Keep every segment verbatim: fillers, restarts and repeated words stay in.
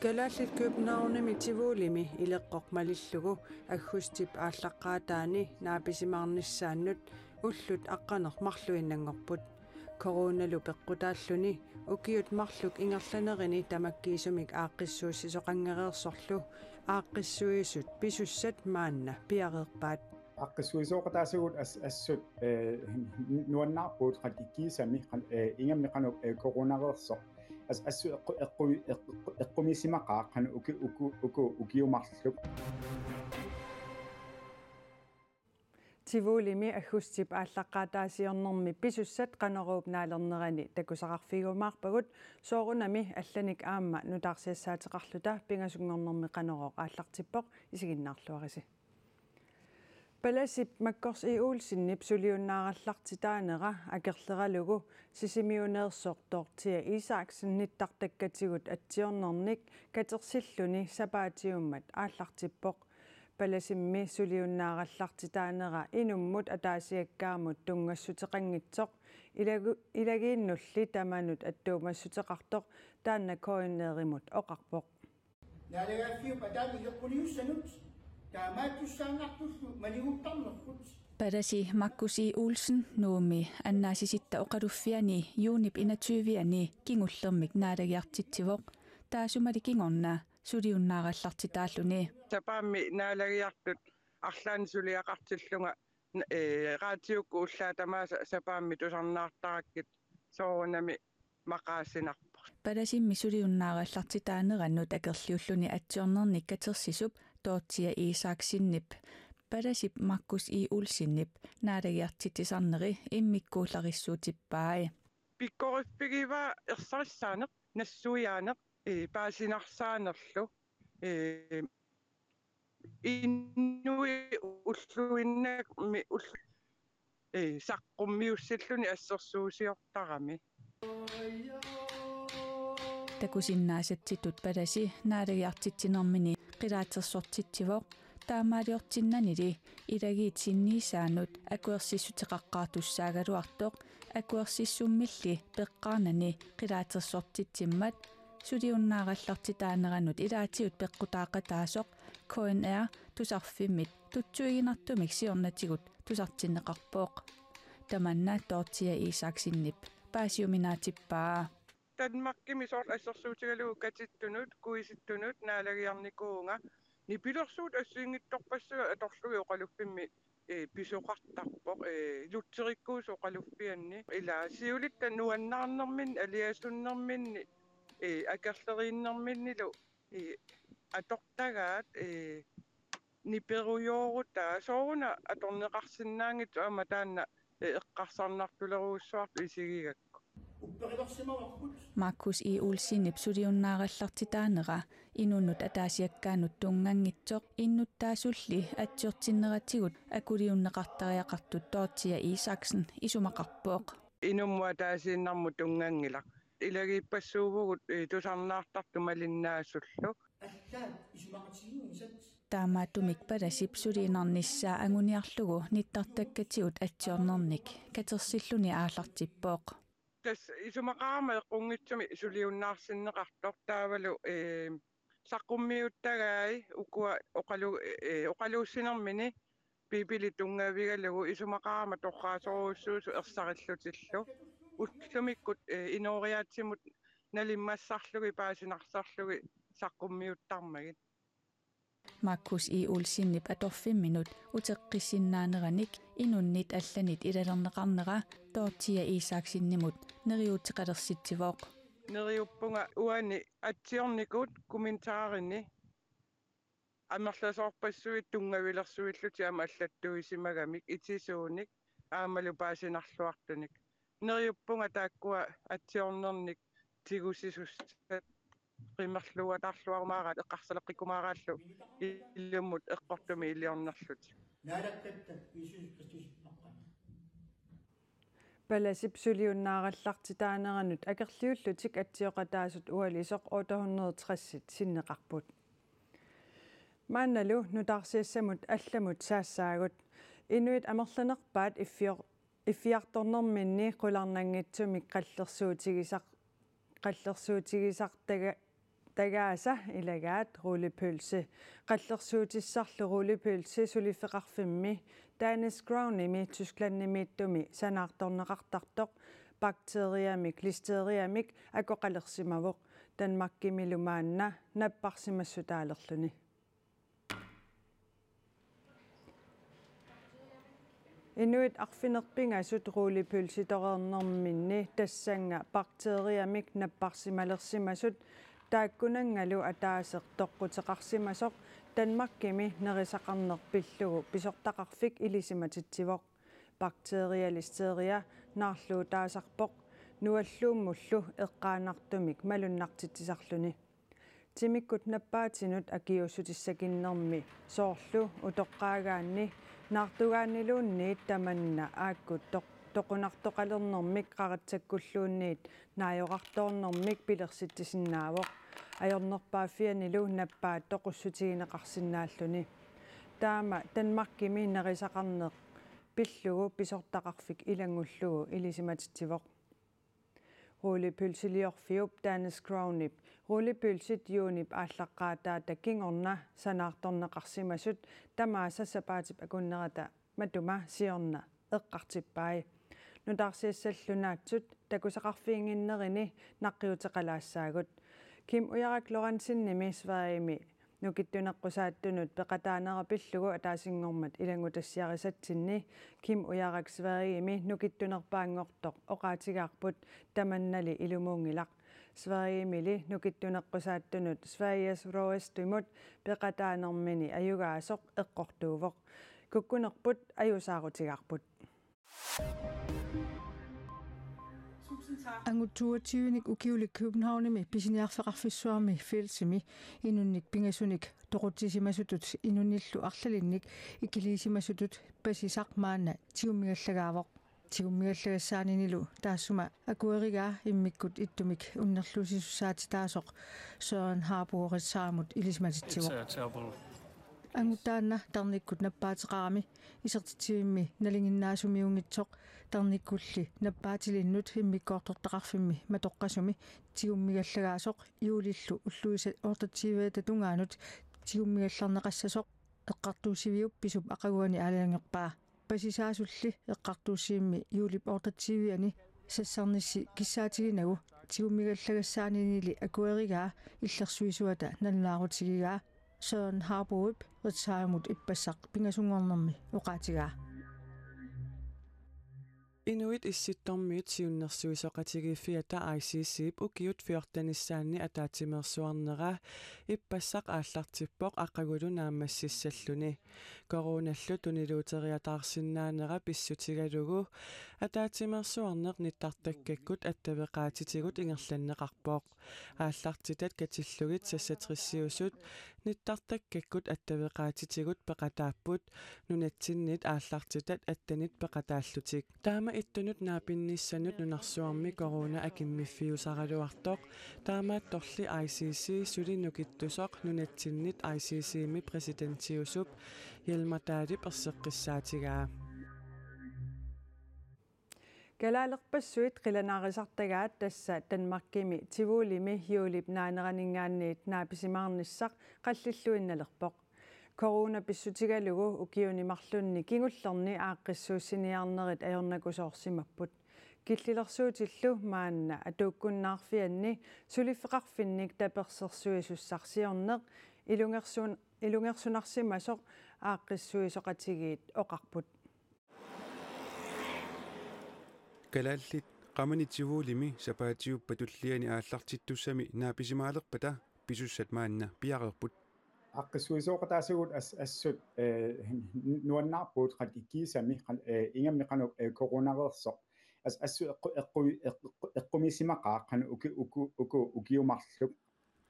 Kalaallit Københavnimi Tivolimi ileqqoq malillugu aggustip aallaqqaataani naapisimaarnissaannut ullut aqqaneq-marluinnanngorput. Coronalu peqqutaalluni ukiut marluk ingerlanerini tamakkiisumik aaqqissuussisoqanngereersorlu aaqqissuisut pisussat maanna piareerpaat. Aaqqissuisooqataasugut as-, assut, eh, nuannaarpugut qan-, kiisami qan-, eh, ingammik qanoq, eh, coronareersoq. As-, assut eqqu-, eqqu-, eqqu-, eqqumisimaqaaq qanoq uki-, uku-, uku-, ukiut marluk. Tivolimi aggustip aallaqqaataasiornermi pisussat Qanoruup naalernerani takusaqarfigiumaarpagut, soorunami allanik aamma nutaarsiassaateqarluta pingasunngornermi Qanorooq aallartippoq, isiginnaarluarisi. Palasip Markus E. Olsenip suliunnaarallartitaanera akerleralugu Sisimiuneersoq Dorthea Isaksen nittartakkatigut atsiornernik katersilluni sapaatiummat aallartippoq. Palasimmi suliunnaarallartitaanera inummut ataasiakkaamut tunngassuteqanngitsoq ilagu-, ilagiinnulli tamanut attuumassuteqartoq taanna K N R-imut oqarpoq. Naalagaaffiup ataani ileqqunniussanut taamaattussaannartullu maniguttarnerput. Palasi Markus E. Olsen Nuummi annaasisitta oqaluffiani juunip enogtyve-ani kingullermik naalagiartitsivoq. Taasumali kingorna suliunnaarallartitaalluni. Sapaammi naalagiartut arlaannik suliaqartillunga, n-, ee, raatiukkut ullaat tamaasa sapaammi tusarnaartarakkit soorunami maqaasinarpoq. Palasimmi suliunnaarallartitaaneranut akerliulluni atsiornernik katersisup Dorthea Isaksenip Palasip Markus E. Olsenip naalagiartitsisarneri immikkuullarissuutippai. Pikkoriffigivaa ersarissaaneq, nassuiaaneq, ee, paasinarsaanerlu, ee, inuit ulluinnarmi ull-, ee, saqqummiussilluni assersuusiortarami. Takusinnaasatsitut Palasi naalagiartitsinermini qilaatersortitsivoq, taamaaliortinnanili ilagiit sinniisaannut akuersissuteqaqqaartussaagaluartoq akuersissummilli peqqaarnani qilaatersortitsimmat suliunnaarallartitaaneranut ilaatigut peqqutaaqataasoq K N R tusarfimmit tutsuiginartumik siornatigut tusartinneqarpoq. Tamanna Dorthea Isaksenip paasiuminaatippaa. Danmarkimi soorlu assersuutigalugu katittunut, kuisittunut naalagiarnikuuvunga, nipilersuut assigiinngitsorpassuit atorlugit oqaluffimmi, ee, pisoqartarpoq, ee, Lutherikkuusoq oqaluffianni. Ila siulitta nuannaarnerminni, aliasunnerminni, ee, akerleriinnerminnilu, ee, atortagaat, ee, niperujoorutaa sooruna atorneqarsinnaanngitsoq aamma taanna, ee, eqqarsarnartulerujussuartut isigigakku. Markus E. Olsenip suliunnaarallartitaanera inunnut ataasiakkaanut tunnganngitsoq innuttaasulli atsiortinneratigut akuliunneqartariaqartut Dorthea Isaksen isumaqarpoq. Inummut ataasiinnarmut tunnganngilaq. Ilagiippassuuvugut, ee, tusarnaartartut malinnaasullu. Allaat isumaqatiginngisat. Taamaattumik Palasip suliinnarnissaa anguniarlugu nittartakkatigut atsiornernik katersilluni aallartippoq. Tassa isumaqarama eqqunngitsumik suliunnaarsinneqartoq taavalu, ee, saqqummiuttagai ukua oqalu-, ee, oqaluussinermini Biibili tunngavigalugu isumaqarama torraasorujussuusut ersarillutillu. Ullumikkut, ee, inooriaatsimut nalimmassarlugit paasinarsarlugit saqqummiuttarmagit. Markus E. Olsenip atorfimminut uteqqissinnaaneranik inunnit allanit ilalerneqarnera Dorthea Isaksenimut neriuuteqalersitsivoq. Neriuppunga uani atsiornikut kommentarini amerlasoorpassuit tunngavilersuillutik aamma allattuisimagamik itisuunik aammalu paasinarluartunik. Neriuppunga taakkua atsiornernik tigusisussat qimerluartarluarumaaraat eqqarsaleqqikkumaaraallu ilumut eqqortumik iliornerlutik. Naalakkatta Jiisus Kristus naqqana. Palasip suliunnaarallartitaaneranut akerliullutik atsioqataasut ualisoq otte hundrede tres sinneqarput. Maannalu nutaarsiassamut allamut saassaagut. Inuit amerlanerpaat iffior-, iffiartornerminni qularnanngitsumik qallersuutigisar-, qallersuutigisartaga-, Tagaasa ilagaat Ruli Pølse. Qallersuutissarlu Ruli Pølse suliffeqarfimmi Danish Crownimi Tysklandimiittumi sanaartorneqartartoq bakteriamik listeriamik akoqalersimavoq, Danmarkimilu maanna napparsimassutaalerluni. Inuit arfineq-pingasut Ruli Pølsitoreernerminni tassannga bakteriamik napparsimalersimasut taakkunanngalu ataaseq toqquteqarsimasoq Danmarkimi nerisaqarneq pillugu pisortaqarfik ilisimatitsivoq. Bakteria listeria naarluutaasarpoq nualluummullu eqqaanartumik malunnartitsisarluni. Timikkut nappaatinut akiuussutissakinnermi soorlu utoqqaagaanni naartugaanniluunniit tamanna aakkut toq-, toqunartoqalernermik qaratsakkulluunniit naajorartoornermik pilersitsisinnaavoq, ajornerpaaffianilu nappaat toqussutigineqarsinnaalluni. Taama Danmarkimi nerisaqarneq pillugu pisortaqarfik ilanngullugu ilisimatitsivoq. Ruli Pølsiliorfiup Danish Crownip Ruli Pølsit juunip aallaqqaataata kingorna sanaartorneqarsimasut tamaasa sapaatip akunnerata matuma siorna eqqartippai. Nutaarsiassallu naatsut takusaqarfiginnginnerini naqqiuteqalaassaagut. Kim Ujarak Lorenzenimi Sverigemi nukittuneqqusaattunut peqataanera pillugu ataasinngormat ilanngutassiarisatsinni Kim Ujarak Sverigemi nukittunerpaanngortoq oqaatigaarput, tamannali ilumuunngilaq. Sverigemili nukittuneqqusaattunut Sveriges Råestimut peqataanermini ajugaasoq eqqortuuvoq. Kukkunerput ajuusaarutigaarput. Angut toogtyvenik ukiulik Københavnimi pisiniarfeqarfissuarmi Fællesimi inunnik pingasunik toqutsisimasutut inunnillu arlalinnik ikiliisimasutut pasisaq maanna tigummigallagaavoq. Tigummigallagassaaninnilu taassuma akuerigaa immikkut ittumik unnerluussisussaatitaasoq Søren Harbo Ritzauimut ilisimatitsivoq. It's a terrible Angut taanna tarnikkut nappaateqarami isertitsivimmi nalinginnaasumiunngitsoq, tarnikkulli nappaatilinnut immikkoortortaqarfimmi matoqqasumi tigummigallagaasoq juulillu ulluisa otteogtyve tungaanut tigummigallarneqassasoq eqqartuussiviup pisup aqaguani aalajangerpaa. Pasisaasulli eqqartuussivimmi juulip otteogtyve-ani sassarnissi kissaatiginagu tigummigallagassaanili akuerigaa illersuisuata nalunaarutigigaa, Søren Harboip Ritzauimut ippassaq pingasunngornermi oqaatigaa. Inuit Issittormiut siunnersuisoqatigiiffiata I C C-p ukiut fjortenissaanni ataatsimeersuarnera ippassaq aallartippoq aqagulu naammassissalluni. Coronallu tuniluuteriataarsinnaanera pissutigalugu ataatsimeersuarneq nittartakkakkut attaveqaatitigut ingerlanneqarpoq. Aallartitat katillugit seksogtresiusut nittartakkakkut attaveqaatitigut peqataapput, nunatsinnit aallartitat attenit peqataallutik. Taama ittunut naapinnissanut nunarsuarmi corona akimmiffiusaraluartoq, taamaattorli I C C suli nukittusoq nunatsinnit I C C-mi præsidentiusup Hjalmar Dahlip erseqqissaatigaa. Kalaalerpassuit qilanaarisartagaat tassa Danmarkimi Tivolimi juulip naaneraninngaanniit naapisimaarnissaq qallilluinnalerpoq. Corona pissutigalugu ukiuni marlunni kingullerni aaqqissuussiniarnerit ajornakusoorsimapput. Killilersuutillu maanna atuukkunnaarfianni suliffeqarfinnik tapersersuisussaq siorneq ilungersun-, ilungersunarsimasoq aaqqissuisoqatigiit oqarput. Kalaallit qamani Tivolimi sapaatiuppat tulliani aallartittussami naapisimaalerpata pisussat maanna piareerput. Aaqqissuisooqataasagut as-, assut, eh, nuannaarpugut qanoq ikiisami, qan-, eh, ingammik qanoq, eh, coronareersoq. As-, assut eqqu-, eqqu-, eqqu-, eqqumiisimaqaaq qanoq uki-, uku-, uku-, ukiut marluk.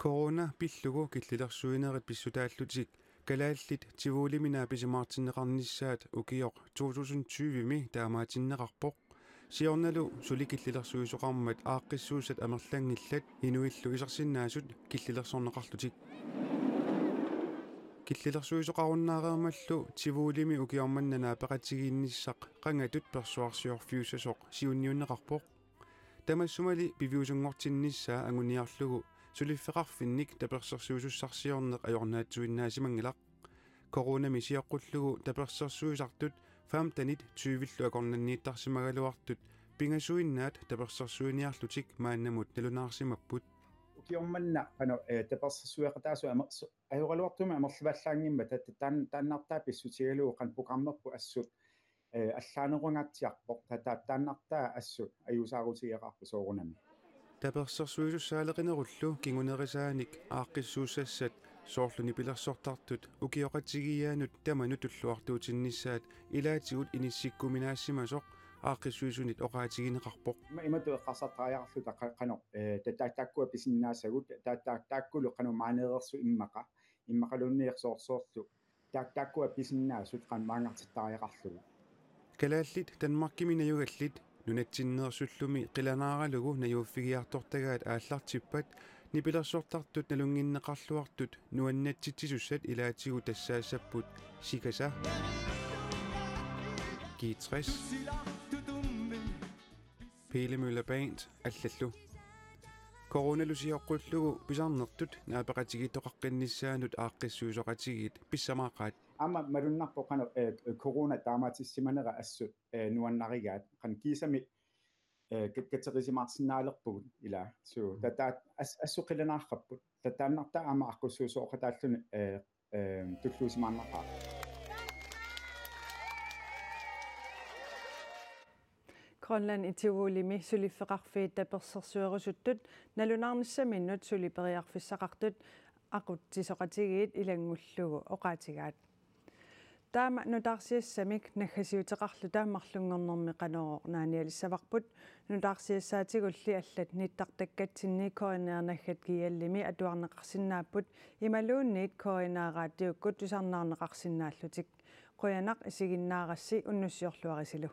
Corona pillugu killilersuinerit pissutaallutik kalaallit Tivolimi naapisimaartinneqarnissaat ukioq to tusind tyve-mi taamaatinneqarpoq. Siornalu suli killilersuisoqarmat aaqqissuussat amerlanngillat inuillu isersinnaasut killilersorneqarlutik. Killilersuisoqarunnaareermallu Tivolimi ukioq manna naapeqatigiinnissaq qangatut persuarsiorfiussasoq siunniunneqarpoq. Tamassumali piviusunngortinnissaa anguniarlugu suliffeqarfinnik tapersersuisussarsiorneq ajornaatsuinnaasimanngilaq. Coronami sioqqullugu tapersersuisartut femtenit tyvillu akornanniittarsimagaluartut pingasuinnaat tapersersuiniarlutik maannamut nalunaarsimapput. Ukioq manna qanoq, eh, tapersersueqataasut amer-, su-, ajoraluartumik amerlivallaanngimmata ta-, taan-, taannartaa pissutigalugu qanoq programmerput assut, eh, allaanerungaatsiarpoq, ta-, ta-, taannartaa assut ajuusaarutigeqaarpoq soorunami. Tapersersuisussaaleqinerullu kingunerisaanik aaqqissuussassat soorlu nipilersortartut ukioqatigiiaanut tamanut tulluartuutinnissaat ilaatigut inissikkuminaassimasoq aaqqissuisunit oqaatigineqarpoq. Ima-, imatut eqqarsartariaqarluta qa-, qanoq, eh, ta-, ta-, taakkua pisinnaasagut, ta-, ta-, taakkulu qanoq maaneereersut immaqa, immaqaluunniit soorlu soorlu ta-, taakkua pisinnaasut qanoq maanngartittariaqarlugu. Kalaallit Danmarkimi najugallit nunatsinneersullumi qilanaaralugu najuuffigiartortagaat aallartippat nipilersortartut nalunnginneqarluartut nuannatsitsisussat ilaatigut tassaassapput Sikasa, G tres, Pele Møller Band allallu. Coronalu sioqqullugu pisarnertut naapeqatigiittoqaqqinnissaanut aaqqissuisoqatigiit pissamaaqaat. Aamma malunnarpoq qanoq, eh, corona taamaatissimanera assut, eh, nuannarigaat. Qanoq kiisami, eh, kat-, katerisimaarsinnaalerpugut ilaa. Suu, ta-, ta-, as-, assut qilanaarparput. Ta-, taannartaa aamma aaqqissuussooqataalluni, eh, eh, tulluusimaarnaqaaq. Grønland i Tivolimi suliffeqarfiit tapersersuerusuttut nalunaarnissaminnut suli periarfissaqartut aqutsisoqatigiit ilanngullugu oqaatigaat. Taama nutaarsiassamik naggasiuteqarluta marlunngornermi Qanorooq naanialissavarput. Nutaarsiassaatigulli allat nittartakkatsinni K N R naggat G L-imi atuarneqarsinnaapput imaluunniit K N R raatiukkut tusarnaarneqarsinnaallutik. Qujanaq isiginnaarassi, unnussiorluarisilu.